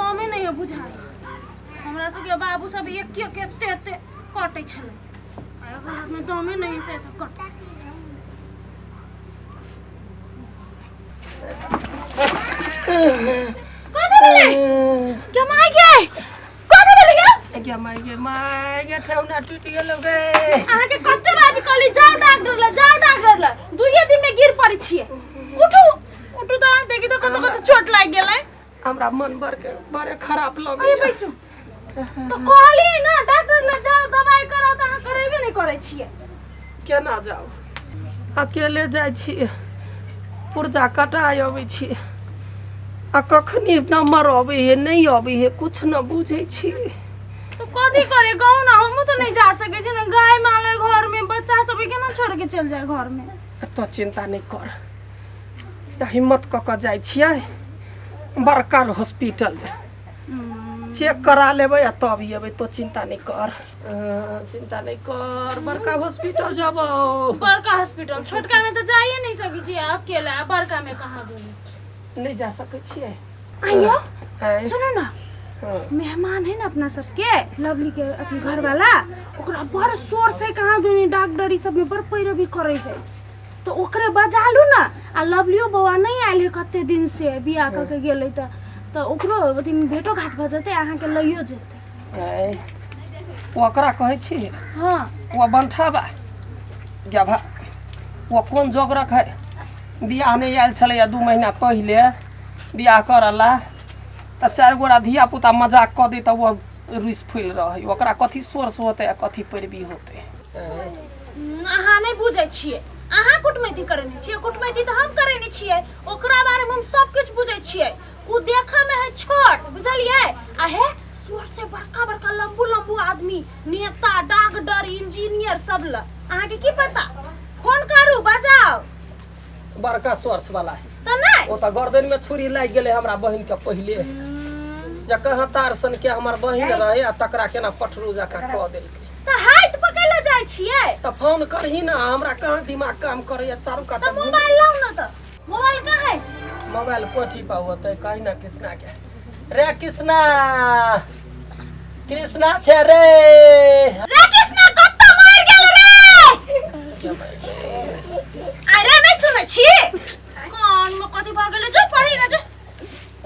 दमे नहि है बुझाइ। हमरा सबके बाबू सब एक एक एते एते कटै छलै, आ एकरा हाथमे दमे नहि है से सब कटै। कथी भेलै? गे माय गे, कथी भेलै गे? गे माय, गे माय गे, ठेहुना टूटि गेलो गे। अहाँके कते बाजी कहली जाउ डॉक्टर लग, जाउ डॉक्टर लग, दुइये दिन में गिर पड़ै छियै। उठू उठू तऽ देखी तऽ कत कत चोट लागि गेलै। हमरा मन बड़ के बड़े खराब अरे लगैया। बैसू तऽ। कहलियै ना डॉक्टर लग जाउ, दवाइ कराउ, तऽ अहाँ करेबे नहि करै छियै। केना जाउ? अकेले जाइ छी, पुर्जा कटाय अबै छी, आ कखनी नंबर अबै है नहि अबै है, कुछ न बुझै छी। तो कथी करे कहू ना? हमहूँ तऽ नहि जा सकै छी ने, गाय माल है घर में, बच्चा सब है, केना छोड़ के चल जाए घर में? तो चिंता नहि कर, हिम्मत कऽ कऽ जाइ छियै बड़का हॉस्पिटल, चेक करा लेबै आ तब अबै। तो चिंता नहि कर, चिंता नहि कर, बड़का हॉस्पिटल जबौ। बड़का हॉस्पिटल, छोटका में तो जाइए नहीं सकै छी अकेला, आ बड़का में कहाँ बोलू? नहि जा सकै छियै। आइयो। आँय? सुनो ना। हाँ। मेहमान है ना अपना सबके, लवली के अथी घर वाला, ओकरा बड़ शोर से कहाँ दुनी डॉक्टर ई सब में बड़ पैरवी करे है, तो ओकरे बजा लू ना। आ लवलियो बौआ नहीं आयल है कते दिन से, बियाह कऽ के गेलै, तऽ ओकरो अथी में भेटो घाट भऽ जेतै, अहाँके लइयो जेतै। आँय, ओकरा कहै छी? हाँ। ओ बंठाबा गभा, ओ कोन जोगरक है? बियाह नहि आयल छलैया 2 महीना पहिले बियाह करऽ ला, तऽ चारि गोरा धिया पुता मजाक कऽ दै तऽ ओ रुसि फुलि रहै। ओकरा कथी सोर्स होतै आ कथी पैरवी होतै? अहाँ नहि बुझै छियै। अहाँ कुटमैती करेने छियै? कुटमैती तऽ हम करेने छियै। ओकरा बारेमे हम सब किछु बुझै छियै। ओ देखऽ मे है छोट, बुझलियै, आ हे स्वर से बड़का बड़का लम्बू लम्बू आदमी, नेता, डॉक्टर, इंजीनियर सब ल। अहाँके की पता? फोन करू, बजाओ। बड़का सोर्स वाला है। तऽ नहि। ओ तऽ गर्दन में छुरी लागि गेलै हमरा बहिन के पहिले, जकर तार सन के हमर बहिन रहे, आ तकरा केना पठरू जकाँ कऽ देलकै। तऽ हाइट पकड़ ले जाइ छियै। तऽ फोन करही ना, हमरा कहाँ दिमाग काम करैया चारू कात। तऽ मोबाइल लाउ ना। तऽ मोबाइल कहाँ है? मोबाइल कोठी पर होतै। कही ना कृष्णा के, रे कृष्णा, कृष्णा छै रे। रे कृष्णा, कत्ता मरि गेल रे? अरे नहि सुनै छी? कान में कथी भऽ गेलै? जो पढ़ी गे जो।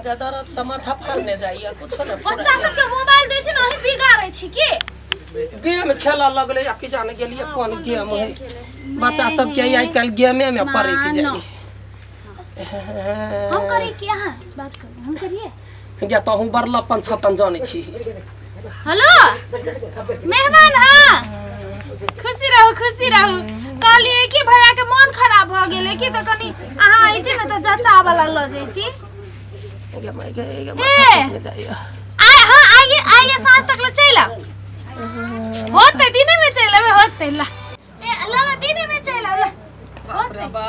गे, दर्द से माथा फाड़ने जाइए, कुछो ने। बच्चा सबके मोबाइल दै छी ने, अहीं बिगाड़ै छी की? गेम खेलऽ लगलै, आ की जाने गेलियै कोन गेम है। बच्चा सबके आइ काल्हि गेमे में पड़ैक जाइ। हम करी कि अहाँ बात करू? हम करिए। गे, तहूँ बड़ लपन छपन जानै छी। हेलो मेहमान, हाँ, खुशी रहू, खुशी रहू। कहलियै कि भैया के मोन खराब भऽ गेलै कि, तऽ कनि अहाँ अइती ने तऽ जचा वाला लऽ जैती। गे माय गे, गे ए। माथा चपने जाइए। आइ, हाँ, आइए आइए, साँझ तक ले चलि आउ। होतै, दिने में चलि अयबै, होतै। ला ए, ला ला, दिने में चलि आउ, ला। बाप रे बा,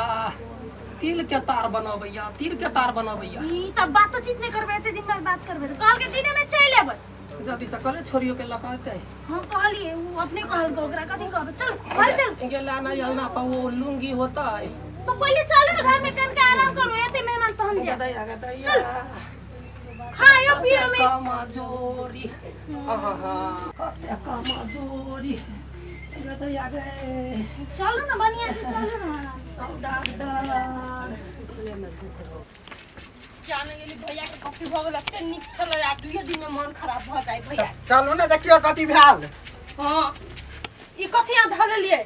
तिल के तार बनबैया, तिल के तार बनबैया। ई तऽ बातचीत नहि करबै, एते दिन बाद बात करबै तऽ कहलकै दिने में चलि अयबै। जल्दी से कहले छोरियो के लऽ के अयतै। हम कहलियै, ओ अपने कहलकै, ओकरा कथी कहबै? चल घर चल। गे, लाना अलना पर वो लुंगी होता है। तो पहिले चलू ने घर में, कनिका आराम करू, एते मेहमान तहन जायब। गदैया गदैया। खायो पियो में कमजोरी, हाँ हाँ हाँ, कते कमजोरी गदैया गे। चलू ने, बढ़िया से चलू ने आराम से। औ डॉक्टर। जाने गेली भैया के कथी भऽ गेल? एते नीक छलै आ दुइये दिन में मन खराब भऽ जाय भैया। चलू ने, देखियौ कथी भेल। हाँ, ई कथी अहाँ धऽ लेलियै?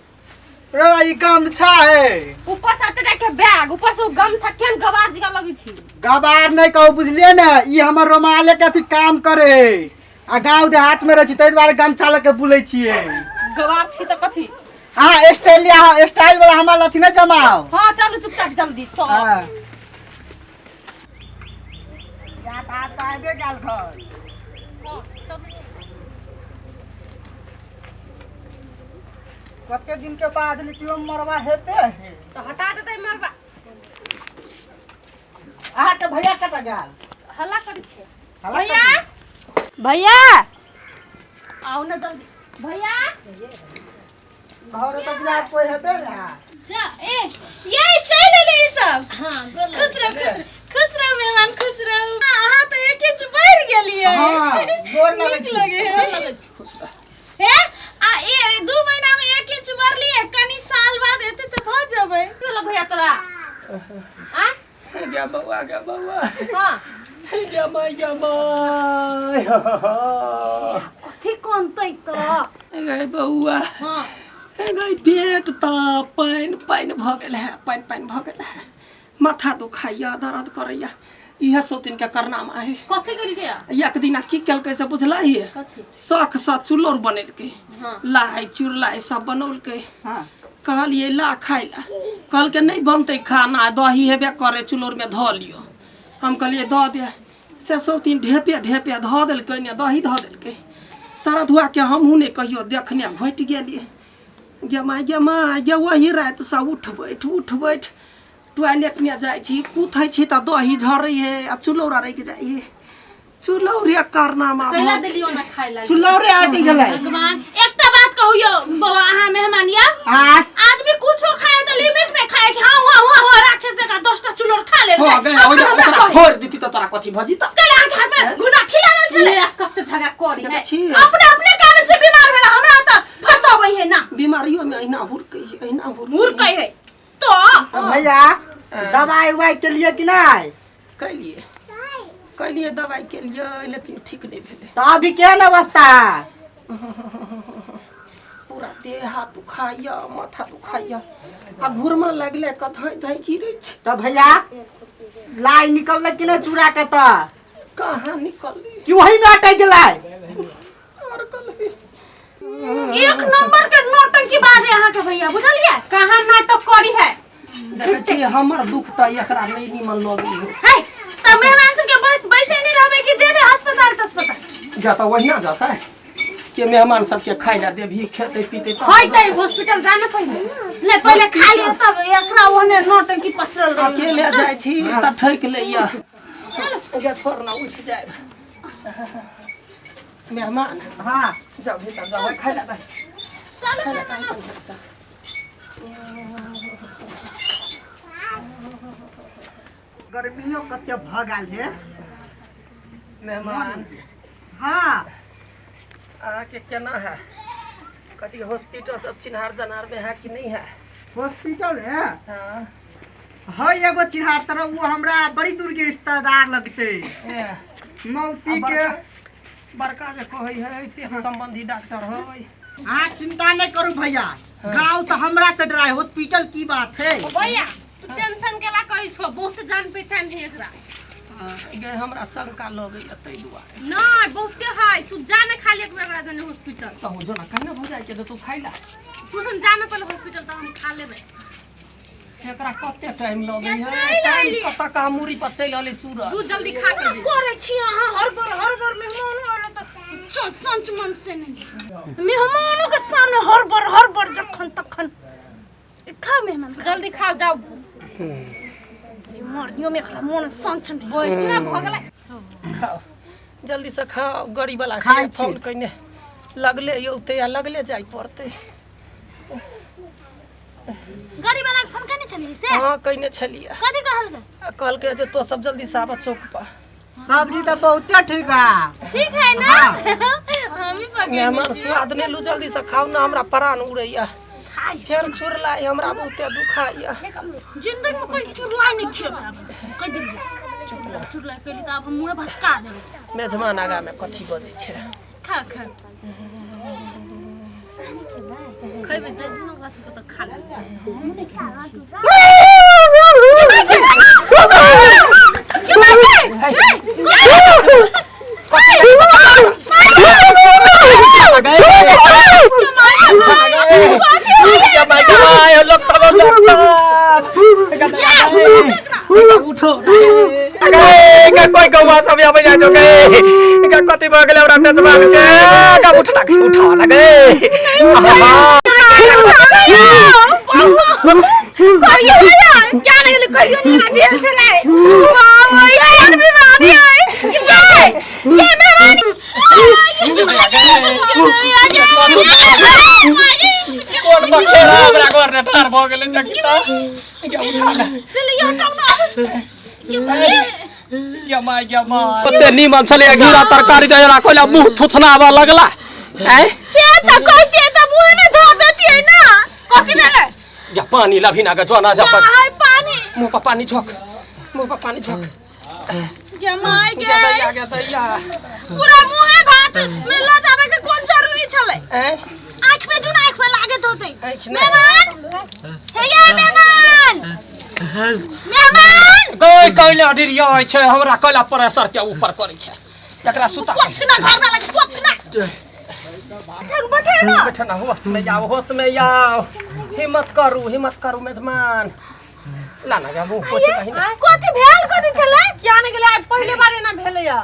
रे, ई गमछा है। ऊपर से एते के बैग, ऊपर से ओ गमछा, केहन गवार जकाँ लगै छी। गबार नहि कहू, बुझलियै ने? ई हमर रुमाले के अथी काम करे है, आ गाँव देहात में रहै छी ताहि दुआरे गमछा लऽ के बुलै छियै। गवार छी तऽ कथी? हाँ, स्टाइल स्टाइल वाला हमर अथी नहि जमाओ। हाँ, चलू चुपचाप जल्दी चल। हाँ। याद आबे गेल घर। हाँ, चलू। कते दिन के बाद लितियो मरवा हेते है। तऽ हटा देतै मरबा। अहाँके भैया कतऽ गेल? हल्ला करै छियै। हल्ला? भैया, भैया, आउ ने जल्दी भैया। घर तऽ बियाह कोइ हेतै ने। जा ए, ये चलि एलै ई सब। हाँ। खुश रहो, खुश रहो, खुश रहो मेहमान, खुश रहो। अहाँ तऽ एक इंच बढ़ि गेलियै। छियै। हाँ, गोर लगै नीक छी। लगे है। खुश रह। हे आ ए 2 महीना में 1 इंच बढ़लिए, कनी साल बाद एते त भ जेबै। की भेलो भैया तोरा? आ गे बौआ, गे बौआ। हाँ। गे माय, गे माय। कथी कोनतै त? गे बौआ। हाँ। गे पेट त पानि पानि भऽ गेल है, पानि पानि भऽ गेल है, माथा दुखाइया, दर्द करैया। इहे सौतिन के करनामा है। कथी केलकै? एक दिना की केलकै से बुझलही? कथी? शौक सँ चुल्लौर बनेलकै। हाँ। लाइ चुरलाइ सब बनौलकै। हाँ। कहलियै ला खाइ ला, कहलकै नहि बनतै खाना, दही हेबे करे, चुल्लौरमे धऽ लियौ। हम कहलियै दऽ दे। से सौतिन ढेपे ढेपे धऽ देलकै ने, दही धऽ देलकै सारा धुआके। हमहूँ नहि कहियो देखने, घोटि गेलियै। गे माय, गे माय, गे ओही रातिसँ उठ बैठ उठ बैठ, टॉयलेट ने जाइ छी, कुथै छी तऽ दही झरै है आ चुलौरा रहि जाइ है। चुलौरे कारनामा कैला भऽ देलियो ना खाइ ला? चुल्लौरे अटि गेलै। भगवान, एकटा बात कहू यौ बौआ, अहाँ मेहमान या आ आदमी कुछो खाए त लिमिट में खाए कि हाँ हाँ हाँ हाँ राक्षस का 10 टा चुलोर खा लेल। हो गए, ओहि ओकरा फोड़ दीती तऽ तोरा कथी भजी तऽ? कैला अहाँके हाथ में गुना खिला गेल छलै? ले कते झगड़ा करी है। देखै छी। अपने अपने कारण से बीमार भेला, हमरा त फंसाबै है ना। बीमारियो में अहिना हुरकै है, अहिना हुरकै। मुर्कै है तो। तऽ भैया, दवाई उवाई केलिए कि नहि? कैलिए, कैलिए, दवाइ केलिए, लेकिन ठीक नहि भेलै। तऽ अभी केहन अवस्था है? पूरा देह हाथ दुखाइया, माथा दुखाइया आ घुरमा लगले कऽ धाँइ धाँइ गिरै छै। तऽ भैया, लाइ निकललै कि नहि चूड़ा के? तऽ कहाँ निकललै? कि वही में अटक गेलै? और कलही। एक नंबर के नौटंकी बाज है अहाँ के भैया, बुझलिए? कहाँ नाटक करी है? देखै छी, हमर दुख तऽ एकरा नहि निमन लगै है। है त मेहमान सब के बस बैसे नहीं रहबे कि जेबे अस्पताल तस्पताल? जाता वहिना जाता है के मेहमान सबके खाइ ला देबही, खेतै पीतै तब। होइतै, हॉस्पिटल जाना पहिले। ले पहिले खा लिअ तब एकरा ओहने नौटंकी पसरल रहै। अकेले जाइ छी तऽ ठकि लैया। गे छोड़ ना, उठि जायब। मेहमान। हाँ। जाउ भीतर जाउ, खाइ ला दही। चलू। खाइ ला दही बढ़िआँसँ। गर्मियो कते भऽ गेल हे। मेहमान। हाँ। अहाँके केना है? कथी हॉस्पिटल सब चिन्हार जनार में है कि नहीं है? हॉस्पिटल है? हाँ। है, एगो चिन्हार तरह, वो हमरा बड़ी दूर के रिश्तेदार लगते। ए, मौसी आ के। बड़का बड़का जे कहै है पेट संबंधी डॉक्टर है। अहाँ चिंता नहीं करू भैया, गाँव तो हमरा से डराए, हॉस्पिटल की बात है। भैया, तू टेंशन केला कहै छो? बहुत जान पहचान है एकरा। गे हमरा शंका लगैया ताहि दुआरे। नहीं, बहुते है, तू जा ना खाली एक बेर एकरा जने हॉस्पिटल। तऽ जो ना कहने भऽ जाइ के, तू खाइ ला। तू सन जा ना पहिले हॉस्पिटल, तऽ हम खा लेबै। एकरा कते टाइम लगै है? चलि टाइम अयली। कतऽ कहाँ मूड़ी पर चलि रहलै सूरज। तू जल्दी खा के जे। करे छी अहाँ हर बार, हर बार मेहमान आले त चल संच मन से नहीं, मेहमानों के सामने हर बार हर बार जखन तखन। खा मेहमान, खा। जल्दी खाओ, जाओ। मरियो में एकरा मन संच नहीं। बैसना भऽ गेलै। खाओ, जल्दी से खाओ। गरीब वाला खाइ छी। फोन कइने लगले औते आ लगले जाय पड़तै। गाड़ी वाला के फोन केने छलियै से? हाँ, कइने छलियै। कथी कहलकै? आ कहलकै जे तो सब जल्दी से आबऽ चौक पर। सब्जी तो बहुते ठीक है। ठीक है ना? हम ही पकड़ने। मेहमान, स्वाद नहि लू, जल्दी से खाउ ना, हमरा प्राण उड़ैया। खाइ। फेर चुरलाई हमरा बहुते दुखाइया। जिंदगी में कोई चुरलाई नहीं खेबै, कह दिलियै चुरलाई कहली तऽ आब हम मुँहे भसका देबै। मेजमान आगामे कथी बजै छै? खा खा, खैबे दे दिनो, ओकरा सबके तऽ खा लेबै। उठो, कोई गौवा सब आबै जाइ छौ गे। कथी भऽ गेलै हमरा मेजबान के? का उठ ना, उठा ना गे। कहियो भैया क्या नहीं गेलै, कहियो नहीं ना भेल छलै। वाह भैया, यार बीमारी है ये मेहमान। कोन बखेरा हमरा घर ने ठार भऽ गेलै? जकिता, उठा ना। पहिले ये हटाउ ना। ये गे my गे my, कते नीमन छलै घिउरा तरकारी दे रा कोइला मुंह थुथनाबऽ लगला। आँय? से तऽ कहतियै तऽ मुँह में धो देतियै ना। कथी भेलै? या पानी लभी ना के जोना जा क्या है पानी? मुंह पर पानी झोक, मुंह पर पानी झोक। गे my गे। गे दैया, गे दैया। पूरा मुँहे भात में ल जाबे के कोन जरूरी छलै? आँय? आँख में दुना आँख में लागत होतै। आँखि नहि। मेहमान, हे ये मेहमान, मेहमान। गई कैला डिरिया छै हमरा, कैला प्रेशर के ऊपर करै छै एकरा सुता। पोछ ना, घर में लगे पोछ ना। बैठे ना। बैठे ना, होश में आओ, होश में आओ, हिम्मत करू, हिम्मत करू मेजमान। ला ना मुंह पोछ कहीं ना। कथी भेल? कथी छलै? किया नहि गेलै? आइ पहिले बार एना भेलैया।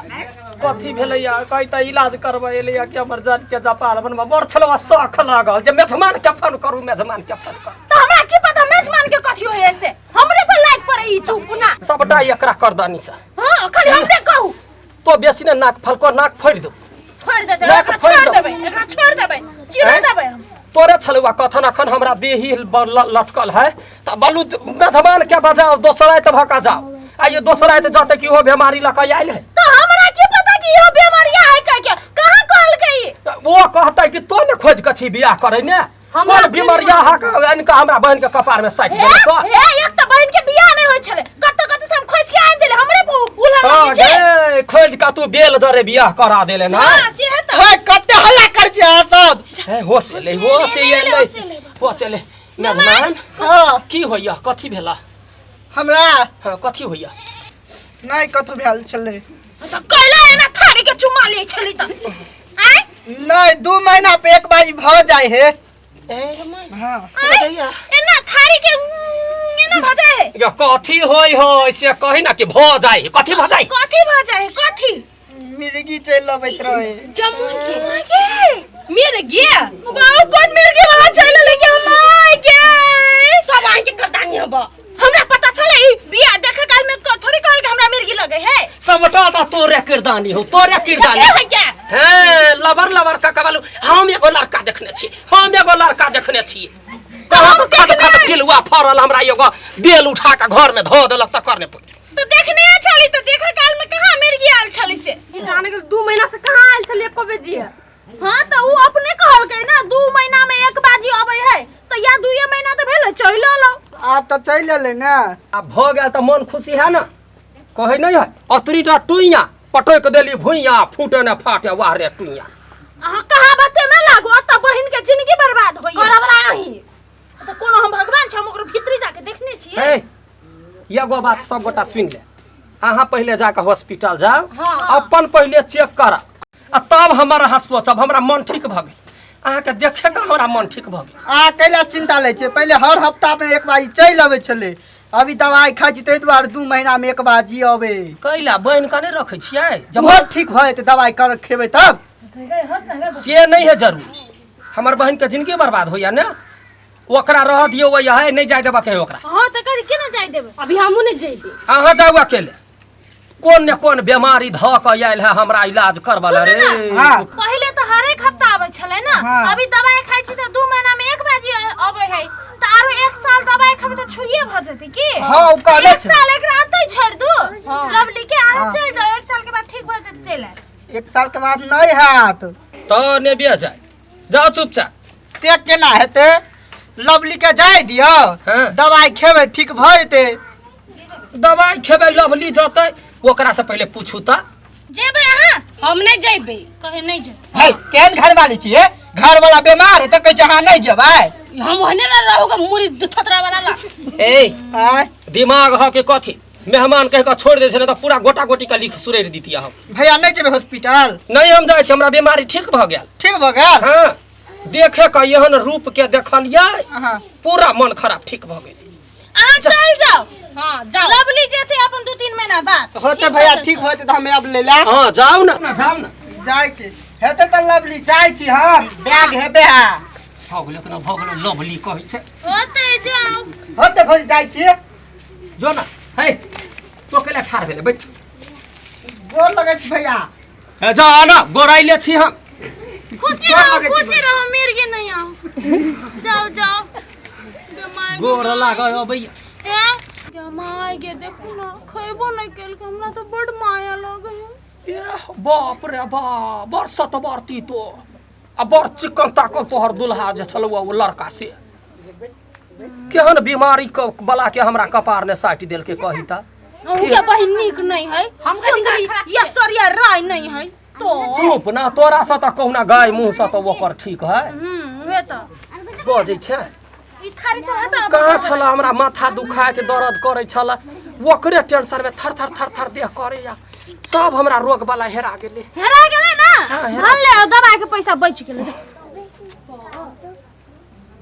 कथी भेलैया कही तऽ इलाज करबै एलैया कि हमर जान के जपाल बनबा बड़ छलवा शौख लागल जे मेजमान के फोन करू, मेजमान के फोन करू। तऽ हमरा की पता मेजमान के कथी होय से, हमरे पर लाइक पड़े ई चुप ना। सबटा एकरा करदानी से। हां, खाली हमरे कहू। तो बेसी ने नाक फलको, नाक फोड़ि दू। फोड़ि देतै। नाक एकरा फोड़ि छोड़ि दो। देबै, एकरा छोड़ि देबै, चिरा हैं? देबै हम। तोरे छलुआ कथन अखन हमरा देही लटकल है तऽ बलू मेजमान के बजाओ, दोसर आयत भऽ कऽ जाओ। आ ये दोसर आयत जतै कि ओहो बेमारी लऽ कऽ आयल है। तऽ हमरा की पता कि इहो बेमारिया है कह के, कहाँ कहलकै ई? तऽ ओ कहतै कि तो ने खोजि कऽ छी बियाह करै ने, हमरा कोन बीमारिया हा के आनि कऽ हमरा बहिन के कपार में साटि हे देलक तो। हे, एक तऽ बहिन के बियाह नहि होइ छलै, कतऽ कतऽ से हम खोजि के आनि देले, हमरे पर उलहन हाँ, लगै छै। गे, खोजि कऽ तू बेल दरे बियाह करा देले ना। हां, से है तऽ। ओए, कते हल्ला कर छी अहाँ सब? हे, होश एलै, होश एलै, होश एलै मेजमान। हाँ। की होइया? कथी भेला? हमरा? हाँ, कथी होइया? नहि कथू भेल छलै। तऽ कैला एना थारी के चुम्मा लै छली तऽ? आँय? नहि, 2 महीना पे एक बार भऽ जाइ हे। हाँ। आँय? एना थारी के एना भऽ जाइ है? या कथी होय होय से कही ना कि भऽ जाइ, कथी भऽ जाइ? कथी भऽ जाइ है, कथी? मिर्गी चलि अबैत रहे। जमुन के मिर्गी? बाबू, कोन मिर्गी वाला चलि एलै के माय के? सब अहाँके करदानी हब। हमरा पता छलै ई बियाह देखे काल में थोड़ी कहल के हमरा मिर्गी लगे है। सबटा तऽ तोरे किरदानी हो, तोरे किरदानी। के है क्या? हे लबर लबर का कबालू, हम एगो लड़का देखने छी, हम एगो लड़का देखने छी। कहाँ तऽ खद खद पिलुआ फड़ल, हमरा एगो बेल उठा के घर में धो देलक तऽ करने पड़ि। तो देखने छली तऽ देखे काल में कहाँ मिर्गी आयल छली से? ई जाने के 2 महीना से कहाँ आयल छलियै एको बेर जी? हाँ, तऽ उ अपने कहलकै ना 2 महीना में एक बाजी अबै है, तऽ या 2 महीना तऽ भेलै, चलि एलौ। आब तऽ चलि एलै ने। आब भऽ गेल तऽ मन खुशी है ना? कहै नहि है अतरीटा टुइया पटकि देली भुइया, फूटे ने फाटे वाह रे टुइया। अहाँ कहावते में लागू, अतऽ बहिन के जिंदगी बर्बाद होइया। करऽ वाला अहीं। तऽ कोनो हम भगवान छी, हम ओकरो भीतरी जाके देखने छियै? हे, एगो बात सब गोटा सुनि ले, अहाँ पहिले जाके हॉस्पिटल जाउ। हाँ। अपन पहिले चेक करा आ तब हमर अहाँ सोचब। हमरा मन ठीक भऽ गेल, अहाँके देखे के हमरा मन ठीक भऽ गेल। अहाँ कैला चिंता लै छियै? पहिले हर हफ्ता में एक बार चलि अबै छलै, अभी दवाइ खाइ छी ताहि दुआरे 2 महीना में एक बार जी अबै। कैला बहिन के नहि रखै छियै? जब ओहो ठीक भऽ जेतै दवाइ कर खेबै तब। से नहि है जरूरी, हमर बहिन के जिंदगी बर्बाद होइया ने, ओकरा रह दियौ, वही है, नहि जाय देबऽ के है ओकरा। हाँ, तऽ कथी केना जाय देबै? अभी हमहूँ नहि जइबै। अहाँ जाउ अकेले, कोन ने कोन बीमारी धऽ कऽ आयल है हमरा इलाज करबऽ ला रे। हाँ। पहिले तऽ हरेक हफ्ता आबै छलै ना। हाँ। अभी दवाइ खाइ छी तऽ 2 महीना में एक बाजी अबै है, तऽ आरो 1 साल दवाइ खेबै तऽ छुइए भऽ जेतै की? हाँ, ओ कहने 1 छै। साल एकरा अतै छोड़ि दू लवली के, अहाँ चलि जाउ, 1 साल के बाद ठीक भऽ जेतै, चलि आयब। 1 साल के बाद नहि हैत। तऽ ने बिया जाय, जाउ चुपचाप। से केना हेतै? लवली के जाय दियौ। हाँ। दवाइ खेबै ठीक भऽ जेतै। दवाइ खेबै लवली जतै, ओकरा से पहिले पूछू तऽ। जेबै अहाँ? हम नहि जइबै। कहे नहि जेबै। है, केहन घर वाली छियै? घर वाला बीमार है तऽ कहै छै अहाँ नहि जेबै। हम ओहने ला रहूगा मुड़ी थोथरा वाला ला। ए आँय? दिमाग ह के कथी, मेहमान कहि कऽ छोड़ि दै छै ने तऽ पूरा गोटा गोटी के लिख सुरैर दितियै हम। भैया, नहि जेबै हॉस्पिटल? नहि, हम जाइ छी, हमरा बीमारी ठीक भऽ गेल। ठीक भऽ गेल? हाँ, देखे के एहन रूप के देखलियै। हाँ। पूरा मन खराब ठीक भऽ गेल। अहाँ चलि जाउ। हाँ, जाउ। लवली जेतै अपन 2-3 महीना बाद। होतै भैया, ठीक होतै तऽ हमे अब ले ला। हाँ, जाउ ने, जाउ ने। जाइ छी, हेतै तऽ लवली, जाइ छी हम, बैग हेबे है। भऽ गेलै केना भऽ गेलै, लवली कहै छै। होतै, जाउ। होतै भौजी, जाइ छी। जो ना, हे तो कैला ठाढ़ भेलै, बैठ। गोर लगै छी भैया। हे जा ना, गोराइले छी हम। खुशी गोर रहो। लगै छी। खुशी रहो, मिर्गी नहीं आओ, जाओ जाओ। गोर लागै अबैया। ए माय गे देखू ना, खैबो नहि केलकै, हमरा तऽ बड माया लगै है। एह बाप रे बाप, बड़ सतबरती तो आ बड़ चिकन ताकन तोहर दुल्हा जे छलौ ओ लड़का, से केहन बीमारी बला के हमरा कपार ने साटि देलकै कही त। अहूँके बहिन नीक नहि है, सुंदरी या सरिया राय नहि है तो। चुप ना, तोरा से तऽ कहुना गाय मुँह से तऽ ओकर ठीक है। उहे तऽ बजै छै। ई थारी सब हटा। कहाँ छल, हमरा माथा दुखाइत दर्द करै छल, ओकरे टेंशन में थर थर थर थर देह करैया, सब हमरा रोग वाला हेरा गेलै। हेरा गेलै ना? हाँ, हेरा। भले दवाई के पैसा बचि गेलै, जा।